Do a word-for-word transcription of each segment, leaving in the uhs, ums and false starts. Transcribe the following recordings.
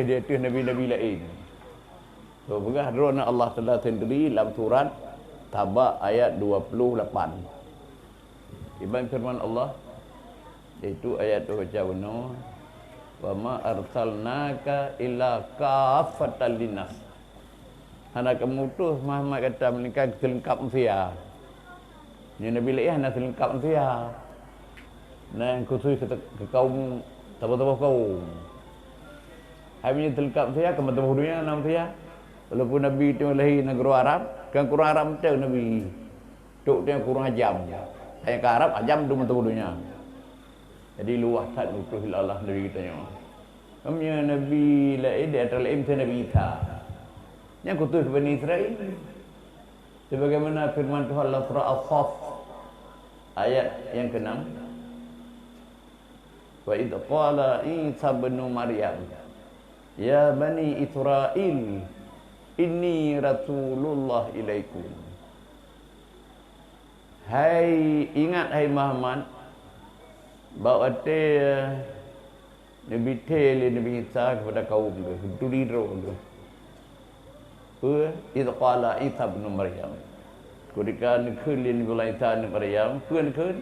di ateueh nabi-nabi laén. Soe peugah, Droeneuh Allah Taala sendiri lam surat Saba ayat dua puluh lapan. Iban firman Allah, yaitu ayat dua puluh enam, "Wa ma arsalnaka illa kaffatan linnas." Hana kamoe utus Muhammad gata melainkan keu seulengkap manusia. Nyoe nabi laén hana seulengkap manusia. Na nyang khusus keu, keu kaum, saboh-saboh kaum. Hai meunyoe seulengkap manusia, keu meutuboh donya na manusia. Walaupun nabi teungoh lahé nanggroe Arab, kan kurang Arab mantong nabi. Trok teungoh kurang ajam. Hai ka Arab, ajam tu meutuboh donya. Jadi luwah that utus lé Allah nabi geutanyoe. Meunyoe nabi laén di antara laén miseue Nabi Isa. Nyang khusus Bani Israel. Sebagaimana firman Tuhan lam surah As-Saff ayat nyang keenam, "Wa idz qala Isa ibnu Maryam, ya bani Israil, inni rasulullah ilaikum." Hai, ingat hai Muhammad, bak watée neubithée lé Nabi Isa keupada kaum geuh, geuturi droe geuh. Peue? Idz qala Isa ibnu Maryam. Ketika neukheun lé Nabi Isa aneuëk Maryam, peue neukheun?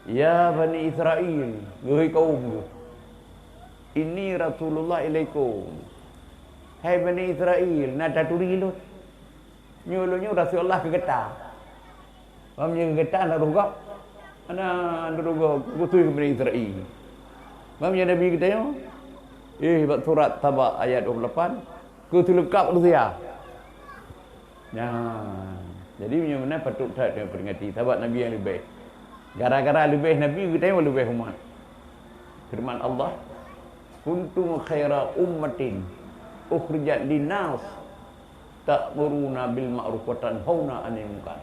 "Ya bani Israil, wahai kaum geuh. Inni rasulullah ilaikum." Hai Bani Israil, na taturi lôn. Nyoe lôn nyoe Rasulullah keu gata. Bak meunyoe gata na roh gob, na roh gob khusus keu Bani Israel. Bak meunyoe Nabi geutanyoe, eh, bak surat Saba ayat dua puluh lapan, keu seulengkap manusia. Nah, jadi meunyoe meunan patut that taperingati, sahabat Nabi nyang leubeh. Gara-gara leubeh Nabi, geutanyoe leubeh umat. Firman Allah, "Kuntum khaira ummatin ukhrijat linnas." "Ta'muruna bil ma'ruf wa tanhauna 'anil munkar."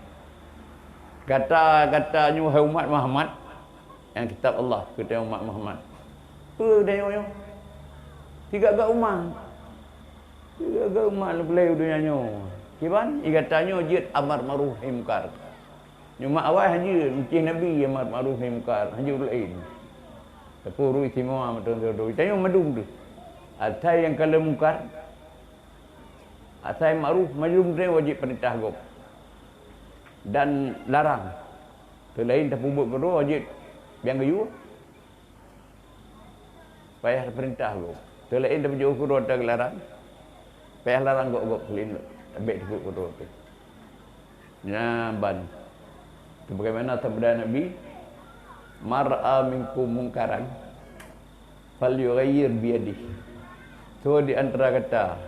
Gata, gata nyoe hai umat Muhammad, nyang kitab Allah keu umat Muhammad. Peue geutanyoe nyoe? Tiga-tiga umat. Tiga-tiga umat leubeh donya nyoe. Kiban, i gata nyoe jeuet amar ma'ruf nahi munkar. Nyoe mak awai hana jeuet, meucih Nabi amar ma'ruf nahi munkar, hana jeuet ureueng laén. Tapi ureueng istimewa meututoe. Tanyoe mandum tu. Asai nyang ka lheueh mungkar, asai ma'ruf, mandum droe wajéb peurintah gob dan larang. Teulaén tapeubuet keudroe wajéb nyang geuyue, payah peurintah gob. Teulaén tapeubuet keudroe ata larang, payah larang gob-gob keulieng, bèk tapeubuet keudroe teuh. Nyan ban. Sebagaimana sabda Nabi, "Man ra'a minkum munkaran, falyughayyir biyadihi." Soe di antara gata,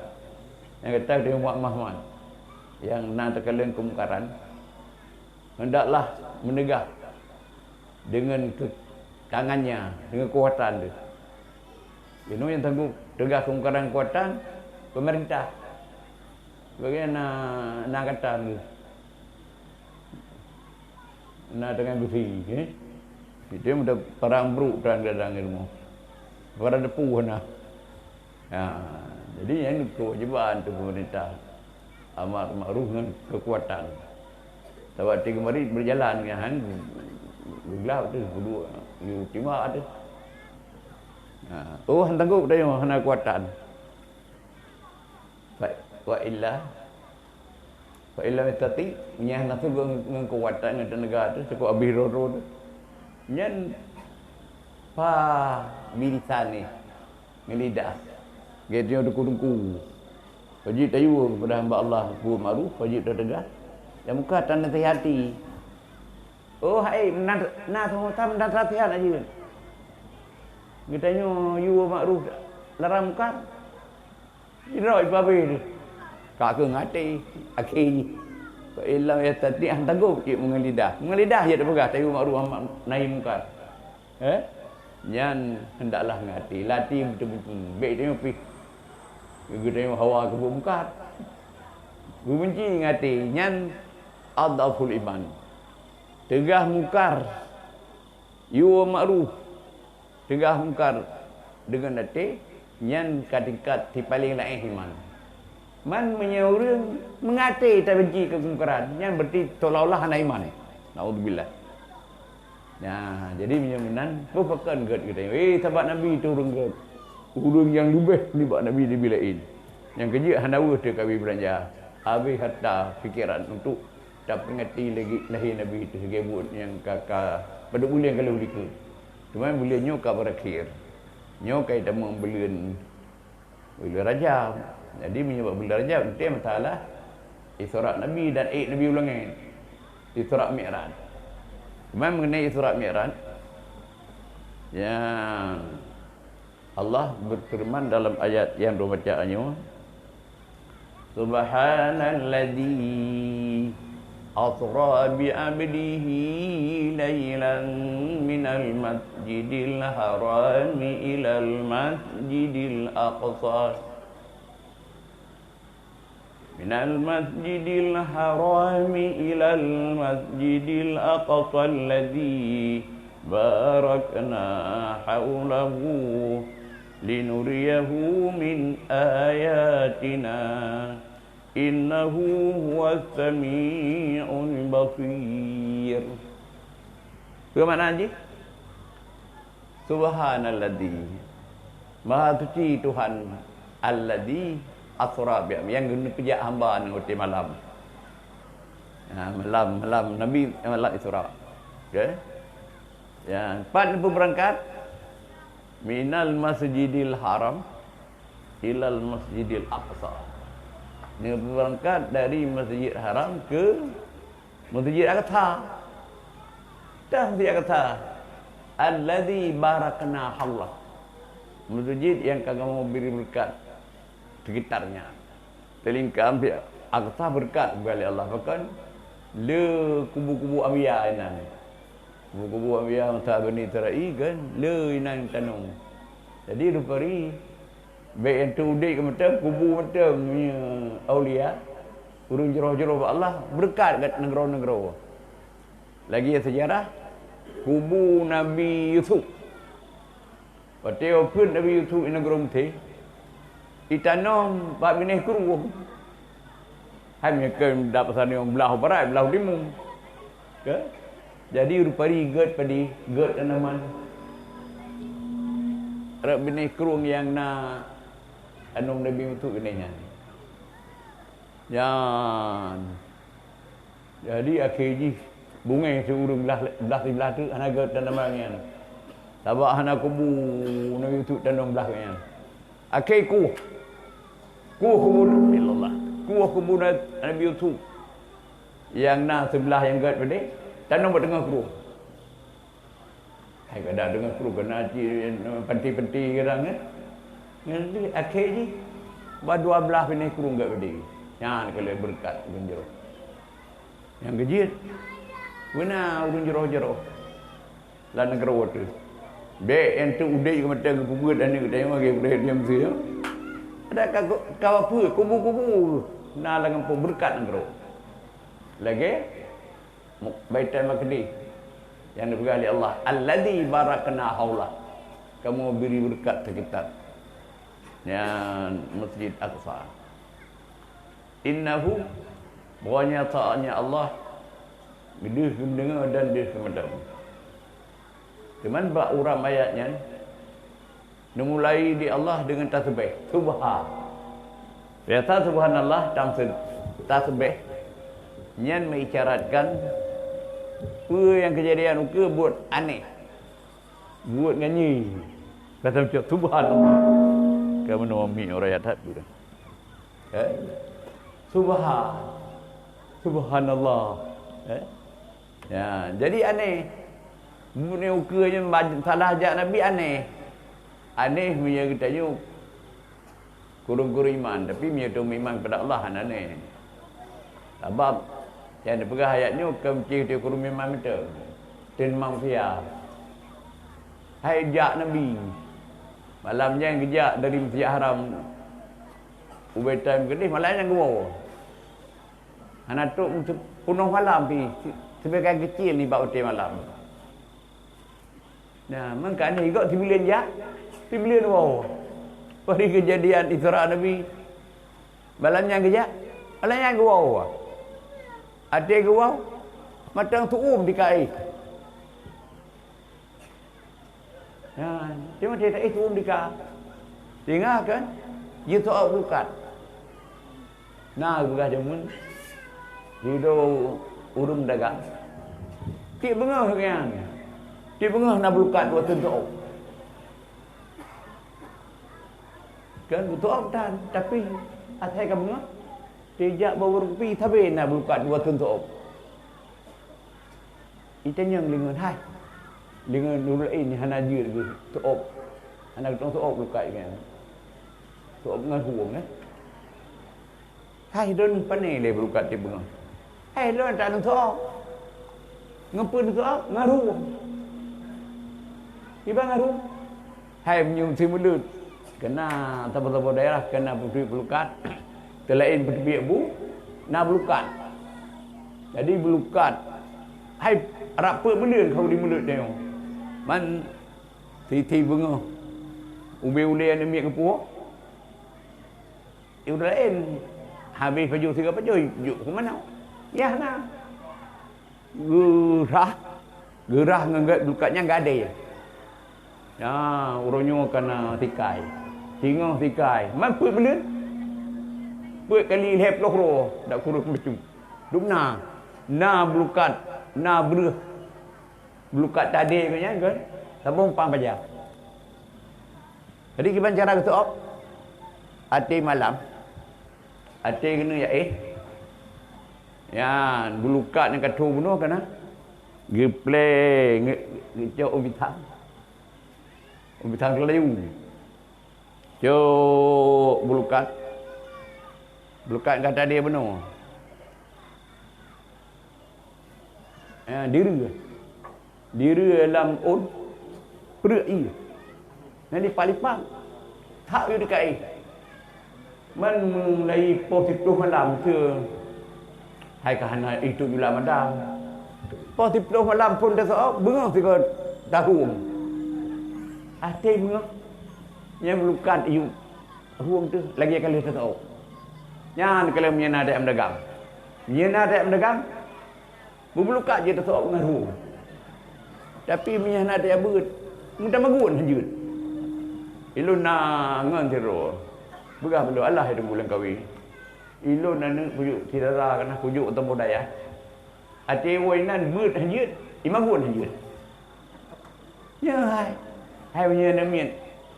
nyang gata di umat Muhammad, nyang na takalon keumungkaran, hendaklah meunegah deungon ke-, tangannya, deungon keukuatan teuh. Inoe nyang tanggong teugah keumungkaran keukuatan, peumeurintah. Bagaimana na gata teuh? Na tangan beusi, eh? Itu yang mudah parang brok dan gadang ilmu. Parang depu na. Ha, jadi nyan kewajiban tu pemerintah. Amar ma'ruf ngon kekuatan. Sabab tiga hari berjalan nyan, han, gelap tu, kedua, you tiba tu. Ha, oh, han tanggop dah, hana kekuatan. Fa, wa illa, fa illa yastati, nyan hana sanggup ngon, ngon kekuatan ngon tenaga tu, cukup habis roro tu. Nyan fa bilisani, ngon lidah. Geutanyoe teungku-teungku. Wajib tayue kepada hamba Allah, buet ma'ruf, wajib tateugah. Dan muka tanasihati. Oh, hai, na, na sama-sama dan latihan aja. Geutanyoe yue ma'ruf, larang mungkar. Jidroe pabeh tu. Ka keu ngaté, akhé jih. Fa illam yastati' an tanggop cit meungon lidah. Meungon lidah je tapeugah, tayue ma'ruf nahi mungkar. Eh? Nyan hendaklah ngaté. Lati beuteubenci. Bèk tanyoe pih. Geutanyoe hawa keu buet mungkar. Beubenci ngaté. Nyan adhaful iman. Teugah mungkar. Yue ma'ruf, teugah mungkar deungon até, nyan ka tingkat si paleng laén iman. Man meunyoe ureueng meungaté tabenci keu keumungkaran, nyan berarti seolah-olah hana iman. Naudzubillah. Nah, jadi meunyoe meunan, peue pakon gét geutanyoe? Eh, sahabat Nabi tu ureueng gét. Ureuëng nyang leubeh nibak Nabi, Nabi laén. Nyang keujeuet hana weueh teuh ka beulanja, habéh harta pikeran untuk taperingati lagée lahé Nabi teuh, lagée buet nyang ka, ka padub buleuen ka lheueh likot. Teuma buleuen nyoe ka berakhé. Nyoe ka tamong buleuen, buleuen Rajab. Jadi meunyoe bak buleuen Rajab, enteuk masalah Isra Nabi dan ék Nabi u langét. Isra Mi'raj. Teuma mengenai Isra Mi'raj, nyang Allah berfirman dalam ayat nyang droe baca nyoe, "Subhanalladzi asra bi 'abdihi lailan minal masjidil harami ilal masjidil aqsa." Minal masjidil harami ilal masjidil aqsal ladzi barakna haulahu linuriyahu min ayatina innahu huwas sami'ul basir. Peue makna jih? Subhanalladzi, Maha Suci Tuhan, alladzi asra bi, nyang geuneuk peujak hamba ngon watée malam. Ha, malam, malam Nabi, malam Isra. Okey. Ya, pat neupeubeurangkat? Minal Masjidil Haram ilal Masjidil Aqsa. Neupeubeurangkat dari Masjid Haram ke Masjid Aqsa. Dah Masjid Aqsa. Alladzi barakna haulah. Masjid nyang ka kamoe bri beureukat sekitarnya. Teulingka Masjid Aqsa beureukat bukan lé Allah, bahkan le kubu-kubu anbiya inan. Kubu-kubu anbiya masa Bani Israel kan, le inan tanong. Jadi rupari Bék enteuk udeb keu mantong, kubu mantong meunyoe aulia, ureuëng jroh-jroh bak Allah, beureukat gat nanggroe-nanggroe. Lagée seujarah kubu Nabi Yusuf. Watée peuet Nabi Yusuf i nanggroe Meusé, itanom bak binéh krueng. Hai meunyoe keu dap saneue blah u barat, blah u timu. Ke? Jadi rupari gét padé, gét tanaman. Rot binéh krueng nyang na anom Nabi Yusuf binéh nyan. Nyan. Jadi akhé jih bungéh si ureuëng blah, blah siblah teuk hana gét tanaman nyan. Sabab hana kubu Nabi Yusuf tanom blah nyan. Akhé kueh. Kueh kubu, illallah. Kueh kubu Nabi Yusuf. Nyang na seublah nyang gét padé, tanom bak teungoh krueng. Hai kadang teungoh krueng keunan cit panti-panti kadang, eh. Nyan lé akhé jih ba dua blah binéh krueng gét padé. Nyan keuh lé beureukat ureuëng jroh. Nyang keujeuet, beuna ureuëng jroh-jroh lam nanggroe teuh. Bék enteuk udeb keu mantong geupeubuet aneuk geutanyoe lagée ureuëng diam siya. Ada ka, ka peue kubu-kubu na lam gampông beureukat nanggroe. Lagée Baitul Maqdis nyang neupeugah lé Allah, "Alladzi barakna haulah." Kamoe bri beureukat seukitar nyan Masjid Aqsa. Innahu, bahwa nyatanya Allah, deuh geudeungoe dan deuh geumandum. Cuman bak uram ayat nyan, neumulai di Allah deungon tasbih, subha. Biasa subhanallah, tam se-, tasbih, nyan meuisyaratkan peue nyang keujadian ukeue buet aneh, buet ngon nyi. Kata macam subhanallah. Kamu nama mi orang ayat that bukan? Eh? Subha. Subhanallah. Eh? Ya, jadi aneh. Bunoe ukeue nyan ba-, salah jak Nabi aneh. Aneh meunyoe geutanyoe kureueng-kureueng iman, tapi meunyoe teuiman kepada Allah hana aneh. Sabab nyang neupeugah ayat nyoe keu meucih teuh kureueng iman mantong. Teuiman manusia. Hai jak Nabi. Malam nyan geujak dari Masjid Haram u Baitul Maqdis, malam nyan geuwoe. Hana trok peunoh malam pih, seubagian keucil nibak watée malam. Nah, meuka nyoe gok sibuleuen jak, sibuleuen woe. Bari keujadian Isra Nabi. Malam nyan geujak, malam nyan geuwoe. Watée geuwoe, mantong teu'uem di kayée. Ha, teuma tieb-tieb itu um dika. Singoh kan, jiteu'ob beulukat. Na geupeugah jameun, sidroe ureuëng dagang. Tieb beungoh nyan. Tieb beungoh na beulukat watée teu'ob. Kan beuteu'ob tan, tapi asai ka beungoh, tijak bak warong kupi sabe na beulukat watée teu'ob. Itanyong lingon hai. Lingon ureuëng laén hana jeuet geuh teu'ob. Hana geuteu'ob beulukat nyan. Teu'ob ngon hueng, eh. Hai lôn pane lé beulukat tieb beungoh. Hai lôn tak neuteu'ob. Ngon peue neuteu'ob? Ngon hueng. Kiban ngon hueng? Hai meunyoe si meuleut, keu na saboh-saboh daerah keu na peuduek beulukat, teulaén peuteubiet bu, na beulukat. Jadi beulukat, hai rab peuet buleuen ka di meuleut tanyoe. Man siti beungoh, ubé ulée aneuëk miet geupuwoe. Ureuëng laén habéh pajoh sigoe pajoh, jok keu manoe. Yah na. Geurah, geurah ngon gét beulukat nyan gadée. Ya, uroe nyoe ka na tikai. Singoh tikai. Man peuet buleuen. Peuet kali lhée ploh uroe dak kureueng bacut. Dum na. Na beulukat, na breueh. Beulukat tadé nyan kan. Saboh pang paja. Jadi kiban cara geuteu'ob? Até malam. Até keuneuk yaéh. Nyan, beulukat nyang ka tho bunoe kana. Geupleng, geucok u bithang. U bithang teulayu. Cok beulukat. Beulukat ka tadé bunoe. Eh, direu. Direu lam ôn, preuek ié. Nyan lipat-lipat. That yue dikaéh. Man mulai poh siplôh malam teu hai ka hana itu jula madam. Poh siplôh malam phon tasawôb, beungoh sigoe tahun. Até beungoh. Nyang lukat yue hueng teu lagée ka lheueh tasawôb. Nyan kaleuh meunyan na dayah meudagang. Meunyan na dayah meudagang, Bubulukat jeuet tasawôb ngon rueng. Tapi meunyoe hana tajak beuet, meutamah gun hanjeuet. Ilôn na ngon sidroe. Peugah bak lôn, Allah hai teungku lam kawen. Ilôn aneuk kujok syedara kana kujok teumpo dayah. Até woe inan beuet hanjeuet, imagun hanjeuet. Nyoe hai, hai meunyoe na miet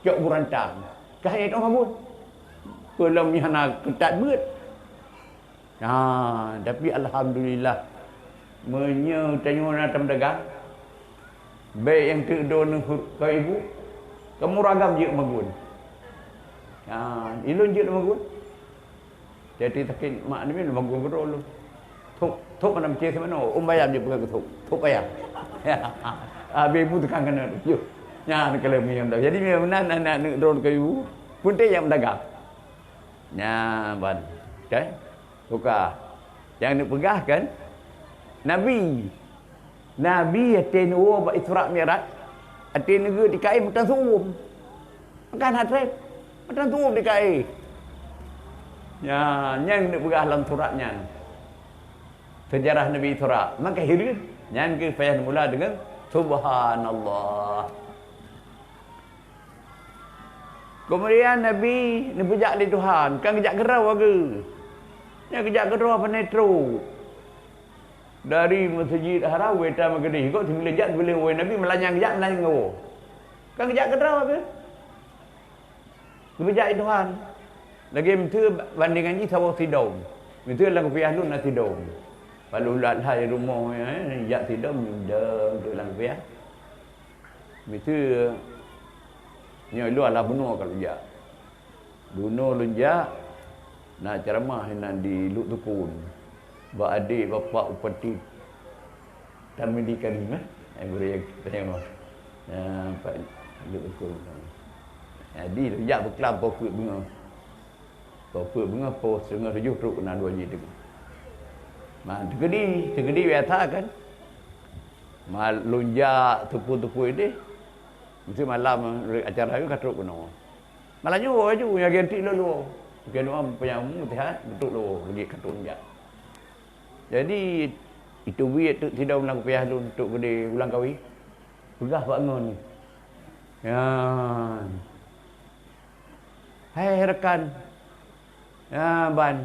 cok burantang, ka hai toh magun. Peulom nyoe hana keutat beuet. Ha, tapi alhamdulillah, meunyoe tanyoe na tameudagang, bék nyang teuk droeneuh keu ibu, kamoe ragam jeuet magun. Ha, ilôn jeuet magun. Jadi sakét mak ni magun keudroe lôn. Thok, thok mana meucé simanoe, ôn bayam jeuet peugah keu thok, thok bayam. Habéh ibu teukang keunoe, yoh. Nyan keuleumiyang dah. Jadi meunan aneuk droeneuh keu ibu, peunteng nyang meudagang. Nyan ban. Kan? Buka. Nyang neupeugah kan? Nabi. Nabi até neuwoe bak Isra Mi'raj, até neugeuet dikaéh meutan su'um. Kan hana treb. Meutan su'um dikaéh. Nyan, nyang neupeugah lam surat nyan. Seujarah Nabi Isra. Maka hireuen, nyan keuh payah neumula deungon subhanallah. Keumudian Nabi neupeujak lé Tuhan, kan geujak keudroe geuh. Nyan geujak keudroe pane trok. Dari Meuseujid Haram, weta meukeudeh, kok sibuleuen jak, sibuleuen woe Nabi, meulanyang geujak, meulanyang woe. Kan geujak keudroe geuh. Neupeujak lé Tuhan. Lagée miseue bandingan jih saboh sidom. Miseue lam kupiah lôn na sidom. Lalu lat hai rumoh, eh, jak sidom, dong, dong lam kupiah. Miseue nyoe lôn alah bunoe ka lôn jak. Bunoe lôn jak, na ceuramah inan di Lhoksukon. Bak adék bapak Bupati Tarmidi Karim, eh? Eh, gurée tanyong. Ya, Pak Lhoksukon. Jadi, lôn jak beuklam poh peuet beungoh. Poh peuet beungoh, poh siteungoh tujoh trok keunan dua jih teungoh. Ma, teukeudi, teukeudi biasa kan. Ma, lôn jak teupeu-teupeu ideh. Meusti malam, eh, acara ka trok keunoe. Malam nyoe laju, nyang ganti lôn lôn. Keunoe peunyameng meusihat, beutôi lôn, lagée ka trok lôn jak. Jadi, itu buet teuk sidong lam kupiah lôn, teuk geude ulang kawen. Peugah bak ngon. Ya. Hai rakan, ha, ban.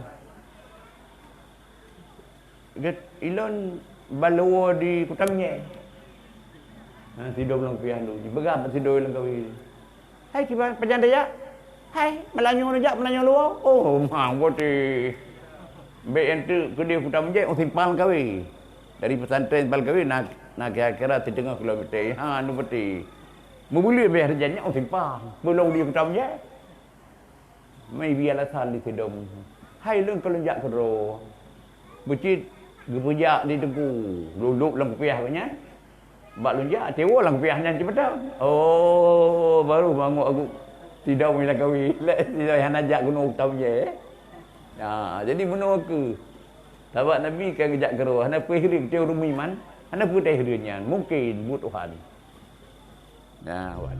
Get ilôn ban leuwoe di Kuta Meunjée. Ha, sidroe lam kupiah lôn, jipeugah bak sidroe lam kawé. "Hai, kiban, pajan tajak?" "Hai, malam nyoe neujak, malam nyoe leuwoe." "Oh, mang boh teuh. Bék nyan teuk keudeh Kuta Meunjée, 'oh simpang kawé. Dari pesantren simpang kawé na, na kira-kira siteungoh kilometer. Ha, nu peuti. Meubuleuen beh reujan nyan 'oh simpang. Peulong di Kuta Meunjée." Meubi alasan di sidroe. "Hai lôn ka lôn jak keudroe." Beucit geupeujak di teungku, lôn lôb lam kupiah geuh nyan. Bak lôn jak, tewoe lam kupiah nyan cit mantong. Oh, baru mangok agu sidroe lam kawé. Lé sidroe hana jak keunoe Kuta Meunjée. Ha, jadi meunoe keuh. Sahabat Nabi ka geujak keudroe, hana peue hireuen, teuma ureuëng iman, hana peue teuhireuen nyan. Mungken buet Tuhan. Nah, wan.